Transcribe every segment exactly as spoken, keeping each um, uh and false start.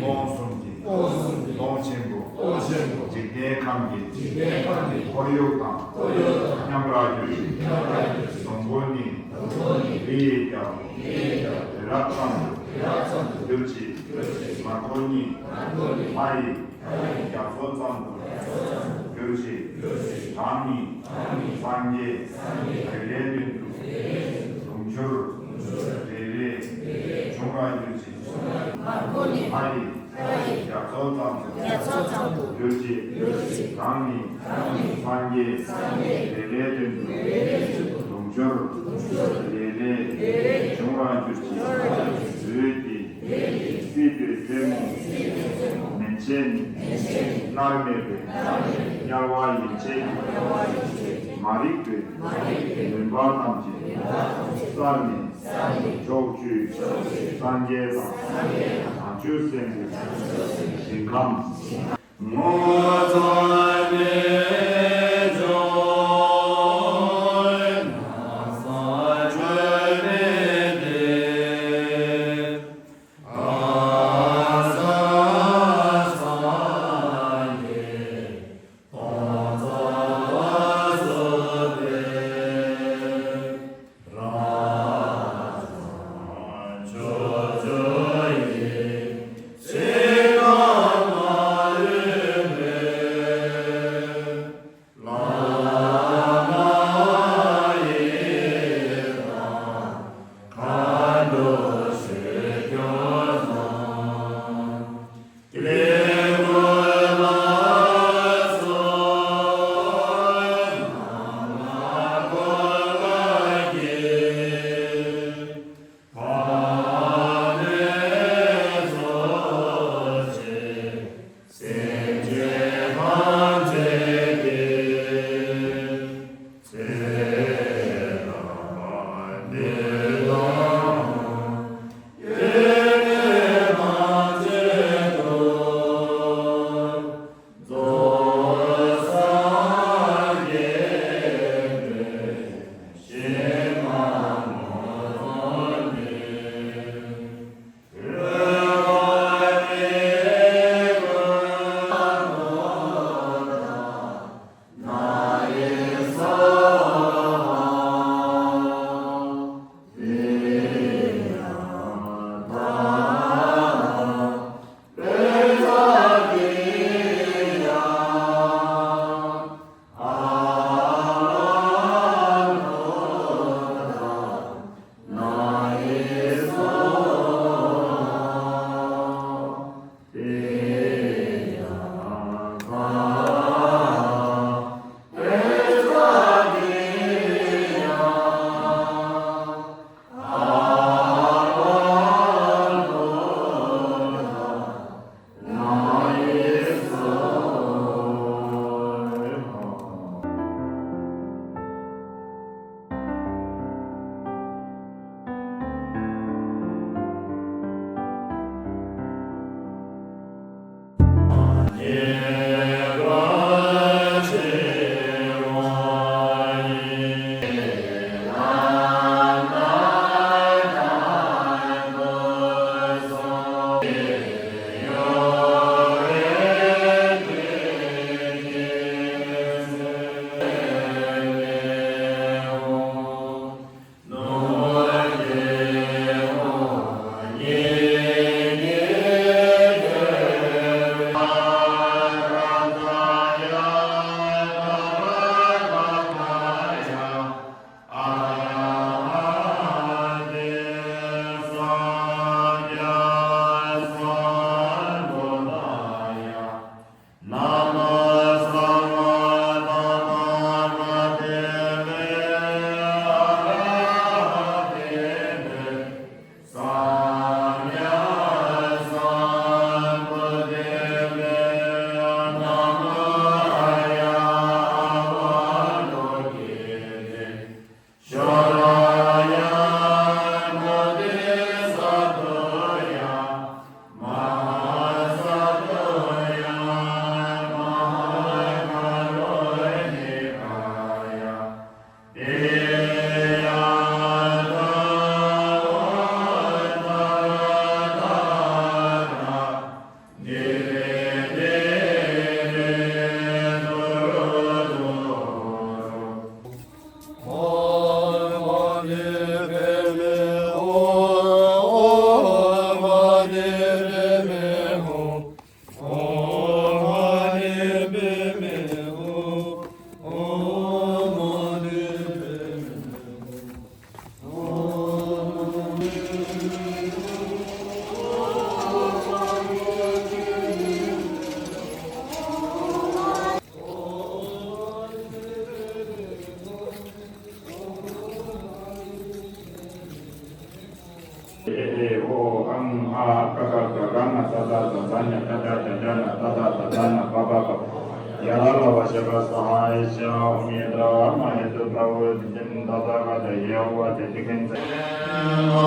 སྟོང་གསུམ་གྱི་སྟོང་ཆེན་པོ། འཇིག་རྟེན་ཁམས་ཀྱི་ཁོར་ཡུག་དང་མཉམ་པར་གྱུར་ཅིག། སྡོང་པོ་ནི་རི་ཡི་རྒྱལ་པོ། རི་རབ་ཙམ་དུ་གྱུར་ཅིག། མར་ཁུ་ནི་ལྷ་ཡི་རྒྱ་མཚོ་ཙམ་དུ་གྱུར་ཅིག། གྲངས་ནི་སངས་རྒྱས་རེ་རེའི་མདུན་དུ་དུང་ཕྱུར་རེ་རེ་འབྱུང་བར་གྱུར་ཅིག། ལྷ་ཡི་རྒྱ་མཚོ་ཙམ་དུ་གྱུར་ཅིག། གྲངས་ནི་སངས་རྒྱས་རེ་རེའི་མདུན་དུ་དུང་ཕྱུར་རེ་རེ་འབྱུང་བར་གྱུར་ཅིག། འོད་ཀྱི་སྲིད་པའི་རྩེ་མོ་མན་ཆད་ནི། མནར་མེད་པའི་དམྱལ་བ་ཡན་ཆད་ཀྱི་མ་རིག་པའི་མུན་པ་ཐམས་ཅད་བསལ་ནས། ཕྱོགས་བཅུའི་སངས་རྒྱས་དང་། བྱང་ཆུབ་སེམས་དཔའི་ཞིང་ཁམས། ད་ད་ཉ་ད་ད་ད་ད་ན་ད་ད་ད་ད་ན་པ་པ་པ། ཡ་ལ་ལ་བ་ཤ་ཀ་སྭཱ་ཧཱ་ཨེ་ཤ་ཨོ་མི་ཡ་དྲ་མ་ཧེ་ཏུ་ཏ་བུ་ཏི་ཏིན་ད་ད་ག་ད་ཡེ་ཨོ་བ་ཏི་ཏི་ཀིན་ཙ།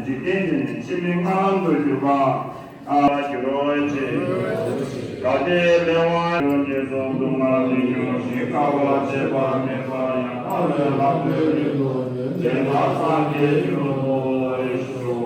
འཇིག་རྟེན་འདི་ནི་ཕྱི་མིག་ལྔ་ལམ་དུ་གྱུར་པ། ཨ་གྱུར་རོ་ཅེས། གལ་ཏེ་ལེགས་པར་རྒྱལ་སོང་དུ་མ་ལུས་ཀྱང་ཞིང་ཁ་བ་བྱེད་པ་མེད་པ་ཡང་དག་པའི་ལམ་དུ་ནི་དེ་ལ་སངས་རྒྱས་ཀྱི་གོ་འཕང་ཞུ།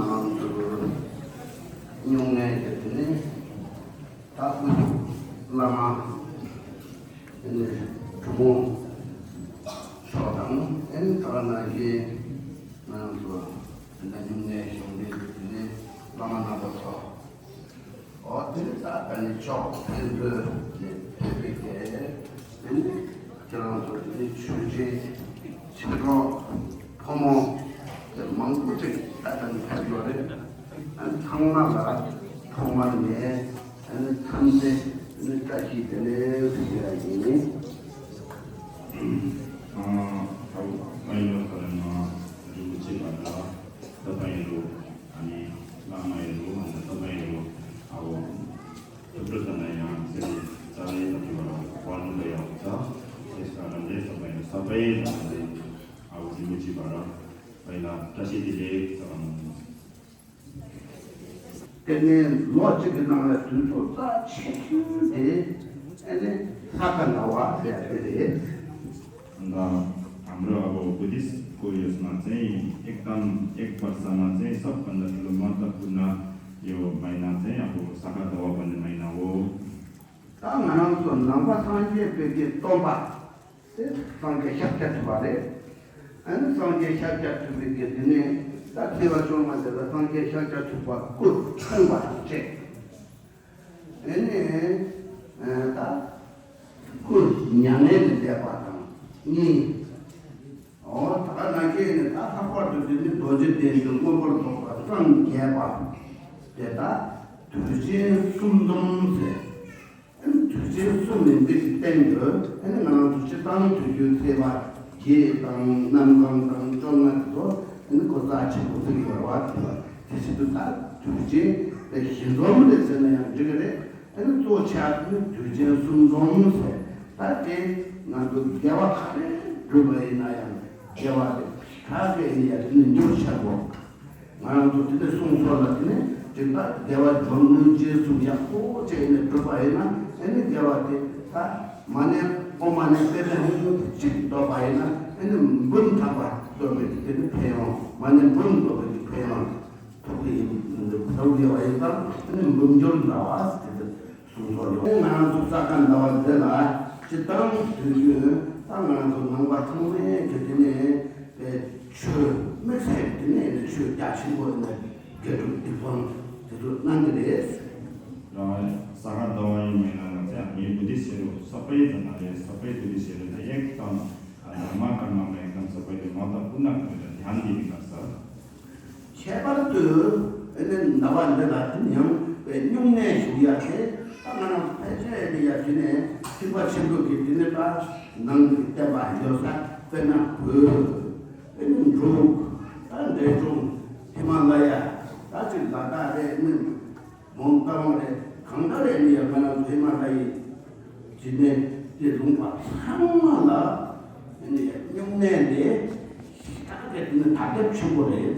ང་ཚོ་སྨྱུང་གནས་ཀྱི་དེ་ནི་ད་སྐུ་བླ་མ་ནི་གྲུབ་དབང་མཆོག་དང་ཨེ་ནི་ད་ག་ནང་བཞིན་ང་ཚོ་དེ་འདྲ་སྨྱུང་གནས་གཞུང་འབྲེལ་གྱི་དེ་ནི་བླ་མ་རྣམ་པ་ཚོ། འོ་དེ་ནི་ད་ད་ནི་ཕྱོགས་ཕན་ཚུན་ནས་ཕེབས་པའི་གི་དེ་ནི་ཁྱེད་རང་ཚོ་དེ་ནི་ཆོས་ཆེན་ཆེ་འབྲོག་ཕོ་མོ་དེ་མང་པོ་ཅིག་ད་ད་ནི་ཕེབས་ཡོད་རེད། ཨ་ཚང་མ་ལ་ཐོག་མར་ནས་ཨ་ནི་འཚམས་འདྲི་ནི་བཀྲ་ཤིས་བདེ་ལེགས་ཞུ་ཡ་ཡིན། ཨ་ད་བ་ཡོད་ས་རེད་མ་རིན་པོ་ཆེ་བ་ད་ད་བ་ཡོད། ཨ་ནི་བླ་མ་ཡིན་རུང་ཨ་ནི་སློབ་མ་ཡིན་རུང་ཨ་བོ་སློབ་ཕྲུག་ཚང་མ་ཡང་ཟེར་ནས་རྩ་བའི་ཐོག་གི་བར་ལ་དཔལ་ལུང་པ་ཡག་ཚ་ཟེར་ས་རམ་རེ་ས་པ་ཡིན་ས་པ་ཡིན་ལ་ཨ་བོ་རིན་པོ་ཆེ་བ་ར་པ་ཡིན་ལ་བཀྲ་ཤིས་བདེ་ལེགས་ཟེར་བ་མོ། དེ་ནས་ལོ་གཅིག་གི་ནང་ལ་དུས་ཚོད་རྩ་ཆེ་ཤོས་དེ་ཨ་ནི་ས་ག་ཟླ་བ་ཟེར་ཡ་དེ་རེད། ད་དམ་ར་ཨ་བོ་བུ་དིས་ཀོ་ཡོད་ན་ཙེ་ཨེག་དམ་ཨེག་པར་ས་ན་ཙེ་སབ་པ་ན་ཐུ་ལ་མ་ཏ་ཀུ་ན་ཡོ་མ་ཡིན་ན་ཙེ་ཨ་བོ་ས་ག་ཟླ་བ་པ་ནི་མ་ཡིན་ན་བོ། ད་ང་རང་ཚོ་ནང་པ་སངས་རྒྱས་པའི་གི་སྟོན་པ་དེ་སངས་རྒྱས་ཤཱཀྱ་ཐུབ་པ་རེད། ཨ་ནི་སངས་རྒྱས་ཤཱཀྱ་ཐུབ་པའི་གི་དེ་ནས་ད་ཐེག་པ་བཅོ་ལྔ་དེ་ལ་སངས་རྒྱས་ཤཱཀྱ་ཐུབ་པ་སྐུ་ཕུང་བ་དང་བཅས། ཨེ་ནས་ཨ་ད་སྐུ་མྱ་ངན་ལས་འདས་པ་དང་གཉིས། འོ་ད་ག་ནང་བཞིན་ནི་ད་ལྷག་པར་དུ་དེ་ནི་རྡོ་རྗེ་གདན་དུ་མངོན་པར་རྫོགས་པ་སངས་རྒྱས་པ་དེ་དག་དུས་ཆེན་གསུམ་འཛོམས་ཟེར། ཨེ་ནི་དུས་ཆེན་གསུམ་ནི་འདི་གི་སྟེང་དུ་ཨེ་ནི་ང་རང་ཚོ་སྤྱིར་བཏང་དུས་རྒྱུན་ཚེས་པ་བརྒྱད་དང་གནམ་གང་དང་བཅོ་ལྔ་དེ་ཚོ་ཨེ་ནི་གོ་ས་ཆེན་པོ་ཟིག་ཡོད་པ་དེ་བྱེད་དུ་ད་དུས་ཆེན་དེ་བཞི་འཛོམས་རེད་ཟེར་ན་ཡང་འགྲིག་གི་རེད། དེ་ནི་གཙོ་ཆེ་བ་ནི་དུས་ཆེན་གསུམ་འཛོམས་ཟེར། ད་དེ་ང་ཚོ་དགེ་བ་ག་རེ་བསྒྲུབས་པ་ཡིན་ན་ཡང་དགེ་བ་དེ་ག་གེ་ཡིན་ཡ་དེ་ནི་མྱུར་ཆག་གོ། ང་རང་ཚོ་དེ་ནས་གསུངས་སོང་ལ་དེ་ནས་དེ་ལྟར་དགེ་བ་སྦྱོར་དངོས་རྗེས་སུ་ཡག་པོ་བྱས་ནས་བསྒྲུབས་པ་ཡིན་ན་ཨེ་ནི་དགེ་བ་དེ་ད་མ་ཎི་ཨོཾ་མ་ཎི་པདྨེ་ཧཱུྃ་གཅིག་འདོགས་པ་ཡིན་ན་ཨེ་ནི་འབུམ་ཐམ་པ་འདོགས་པའི་དེ་ནི་ཕན་ཡོན། མ་ཎི་འབུམ་འདོགས་པའི་ཕན་ཡོན། ཐུགས་ཀྱི་ཡིན་ཐུགས་ཀྱི་བ་ཡིན་ཙང་ནི་འབུམ་འགྱུར་འདྲ་བ་དེ་གསུངས་སོ་ཡོད། ང་རང་ཚོ་ས་ག་ཟླ་བ་འདི་ལ་སྤྱི་བཏང་དུས་རྒྱུན་ད་ང་རང་ཚོ་ནང་པ་ཚང་མས་ཀྱི་དེ་ནས་པའི་ཆོས་དམིགས་བསལ་དེ་ནས་ནི་ཆོས་རྒྱ་ཆེན་པོ་ནི་དགེ་སྒྲུབ་སྡིག་སྤོང་དེ་ཚོ་གནང་གི་རེད། རང་ས་ག་ཟླ་བ་ཡིན་མིན་ན་ང་ཚོ་ཡང་ངའི་བུ་དི་ཤེ་རུ་ས་པའི་ཙམ་མ་རེད། ས་པའི་བུ་དི་ཤེ་རུ་དེ་ཡེག་དང་ཨ་ན་མ་ཀར་མ་མ་ཡེག་དང་ས་པའི་དེ་མ་ད་ཀུ་ན་ཀ་རེ་དང་དེ་ཧན་དི་ནི་ཀ་ས། ཁྱད་པར་དུ་ཨེ་ནི་ཟླ་བ་འདི་ལ་དེ་ཡང་པའི་སྨྱུང་གནས་ཞུགས་ཡ་དེ་ད་ང་རང་ཕལ་ཆེར་ཨེ་ནི་ཡ་དེ་ནས་ཐེག་པ་ཆེན་པོ་གི་དེ་ནི་ད་ནང་གི་བསྟན་པ་ཡོད་ས་དཔེར་ན་བོད་ཨེ་ནི་འབྲུག་ད་འབྲས་སྤུངས་ཧི་མ་ལ་ཡ་ད་ཅིག་ལ་དྭགས་རེད་ནི་མོན་རྟ་དབང་རེད་གང་ལྟར་ཨེ་ནི་ཡ་ང་རང་ཚོ་ཧི་མ་ལ་ཡའི་དེ་ནས་དེ་ལུང་པ་ཚང་མ་ལ་ཨེ་ནི་ཡ་སྨྱུང་གནས་དེ་ད་ག་དེ་ནི་ད་གདེབ་ཆེན་པོ་རེད།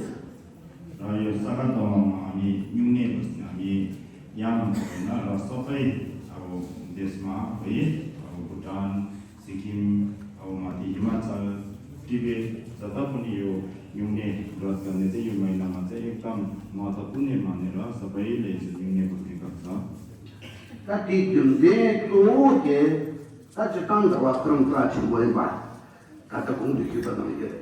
རང་ཡོད་ས་ག་ཟླ་བ་མ་མི་སྨྱུང་གནས་པ་ཟེར་ན་མི་ཡང་མ་ཐོབ་ན་ར་སོག་པའི་ཨ་བོ་འདེ་སི་མ་བོ་ཡི་ཨ་བོ་བྷུ་ཊན་སི་ཀིམ་ཨ་བོ་མ་ཏི་ཧི་མ་ཅལ་ཏི་བེ་ཛ་ད་པུ་ནི་ཡོ་སྨྱུང་གནས་ར་ཙ་ནེ་ཙེ་ཡོད་མ་ཡིན་ན་མ་ཚད་ཡོད་ཙམ་མ་ད་པུ་ནེ་མ་ནེ་ར་སོག་པའི་ལས་ཀྱི་སྨྱུང་གནས་པ་ཟེར་ག་ས། ད་དེའི་རྒྱུ་མཚན་གཙོ་བོ་དེ་ད་སྤྱིར་བཏང་འདྲ་བ་ཁོ་རང་རྩ་ཆེན་པོ་ཡིན་པ། ད་ལྟ་གོང་དུ་ཞུས་པ་ནང་བཞིན།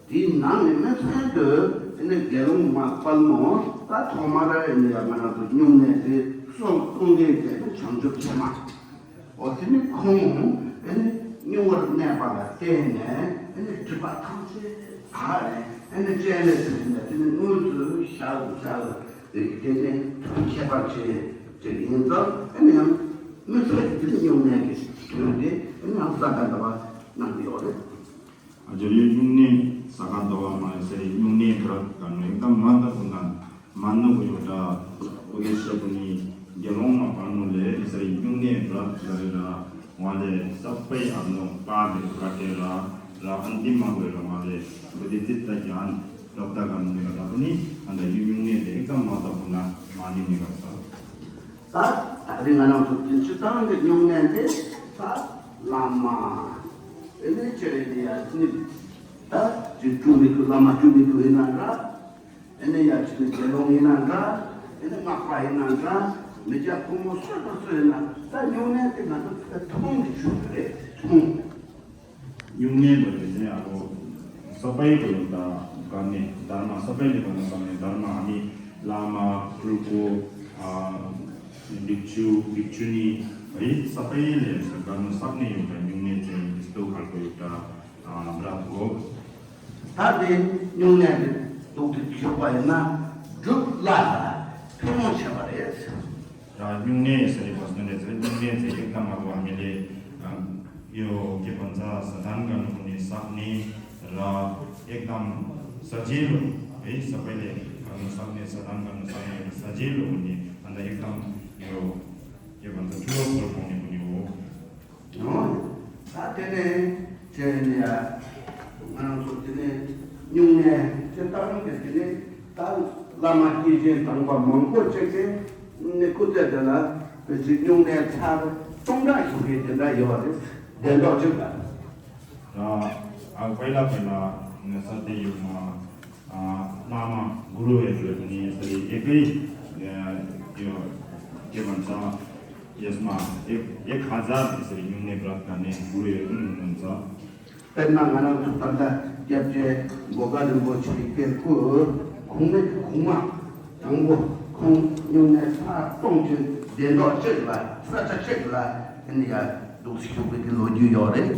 དེའི་ནང་ནས་དམིགས་བསལ་དུ་དེ་ནས་དགེ་སློང་མ་དཔལ་མོ་ད་ཐོག་མར་ནས་ཡང་ང་རང་ཚོ་སྨྱུང་གནས་དེ་གསུང་གསུང་མཁན་དེ་ནི་བྱང་ཆུབ་ཆེན་མ། འོ་དེ་ནི་ཁོང་དེ་ནི་སྨྱུང་བར་གནས་པ་ལ་བརྟེན་ནས་དེ་ནི་སྒྲིབ་པ་ཐམས་ཅད་དག་ནས་དེ་ནི་སྤྱན་རས་གཟིགས་ནས་དེ་ནི་དངོས་སུ་ཞལ་ཞལ་དེ་དེ་ནི་ཐུགས་ཁྱད་པར་ཆེ་དེ་ཡིན་ཙང་དེ་ནི་ཡང་དམིགས་བསལ་དེ་ནི་སྨྱུང་གནས་ཀྱི་དོན་དེ་དེ་ནི་ཡང་ས་ག་ཟླ་བ་གནང་གི་ཡོད་རེད། ཨ་ཇོ་ཡོད་སྨྱུང་གནས་ས་ག་ཟླ་བ་མ་ཡོད་ཟེར་སྨྱུང་གནས་བྲག་ག་ནས་ད་མ་ད་ཁོ་ན་མ་ནུ་གོ་ཡོད་ད་ཨོ་དེ་ཤ་པུ་ནི་དགེ་སློང་མ་པ་ནུ་ལས་ཟེར་སྨྱུང་གནས་བྲག་ག་རེ་ར་ང་ལས་ས་པའི་ཨ་ནོ་པ་རེ་ག་དེ་ར་ར་ཨན་ཏི་མ་གོ་ར་ང་ལས་ཨོ་དེ་ཙི་ད་ཀྱང་རབ་ད་ག་ནུ་ལས་ག་ད་པུ་ནི་ཨ་ད་ཡོད་སྨྱུང་གནས་དེ་ད་མ་ད་ཁོ་ན་མ་ནི་ནི་ག་ས། ད་ད་རིང་ང་རང་ཚོ་དེ་སྤྱིར་བཏང་གི་སྨྱུང་གནས་དེ་ད་བླ་མ་དེ་ནས་ཅི་རེད་དེ་ཡ་ནི་ད་ཅི་བཅུ་མི་དགོས་བླ་མ་བཅུ་མི་དགོས་ཡིན་ན་ར་ ཨེ་ནི་ཡ་ཅིག་ནི་དགེ་སློང་ཡིན་ན་འདྲ། ཨེ་ནི་སྔགས་པ་ཡིན་ན་འདྲ། མི་སྐྱ་ཕོ་མོ་སུ་དང་སུ་ཡིན་ན་ད་སྨྱུང་གནས་དེ་ང་ཚོ་ཚོ་ཐུན་མོང་གི་ཆོས་ཚུལ་རེད། ཐུན་མོང་། སྨྱུང་གནས་པ་རེད་ཟེར་ཡ་ལོ། ས་པའི་གོ་ཡོད་ད་ག་ནས་དྷརྨ། ས་པའི་ལས་པ་ན་ག་ནས་དྷརྨ། ཨ་ནི་བླ་མ་ཕྲུ་གུ་ཨ་བྷིག་ཆུ་བྷིག་ཆུ་ནི་རེད། ས་པའི་ལས་ས་ག་ནས་ས་གནས་ཡོད་ད་སྨྱུང་གནས་ཚེ་སྟོད་གར་གོ་ཡོད་ད་བྲག་གོ། ད་དེ་སྨྱུང་གནས་ཀྱི་དུག་དེ་ཁྱེར་བ་ཡིན་ན་སྒྲུབ་ལ་ཐུན་མོང་ཆེ་བ་རེད། ཡང་སྨྱུང་གནས་ཟེར་བ་སོ་ནས་ཟེར། སྨྱུང་གནས་ཟེར་ཡིག་དམ་མ་བ་མི་ལས་ཡོ་ཀེ་པན་ཙ་ས་དང་ག་ནུ་ནི་ས་གནས་ར་ཡིག་དམ་ས་ཇེ་ལོ་བའི་ས་པའི་ལས་ག་ནུ་ས་གནས་ས་དང་ག་ནུ་ས་གནས་ས་ཇེ་ལོ་ནི་ཨ་ད་ཡིག་དམ་ཡོ་ཀེ་པན་ཙ་ཆུ་ལོ་སོར་གོང་ནི་གུ་ནི་འོ། ཡང་ད་དེ་ནས་བྱས་ནས་ཡ་ང་རང་ཚོ་དེ་ནས་སྨྱུང་གནས་ཅི་ལྟར་ཡང་དེ་ནས་ད་བླ་མ་སྐྱེས་ཆེན་དམ་པ་མང་པོ་ཅིག་གིས་ནི་སྐུ་ཚེ་འདི་ལ་བོད་ཀྱི་སྨྱུང་གནས་ཚར་སྟོང་ཕྲག་ཞིག་གི་དེ་འདྲ་ཡོད་རེད། གདན་ཐོག་གཅིག་ལ། ཨ་པའི་ལ་པའི་ལ་ནས་ས་དེ་ཡོད་མ། ཨ་བླ་མ་གུ་རུ་ཨེ་ནི་ས་རི་ཨེ་ཀའི་ཡོད་ཀེ་པན་ཙ་ཡེས་མ་ཨེ་ཨེ་ཁ་ཛར་ནི་ས་རི་སྨྱུང་གནས་པྲ་ཏ་ནས་གུ་རུ་ཨེ་ནི་ནོན་ཙ། དཔེར་ན་ང་རང་ཚོ་ད་ལྟ་སྐྱབས་རྗེ་འབོ་དཀར་རིན་པོ་ཆེའི་སྐུ་གོང་མའི་གོང་མ་དང་པོ་ཁོང་སྨྱུང་གནས་ས་སྟོང་གི་གདན་ཐོག་གཅིག་ལ་ས་ཆ་གཅིག་ལ་ཨེ་ནི་ཡ་འདུག་སེ་བཞུགས་པའི་གི་ལོ་རྒྱུས་ཡོད་རེད།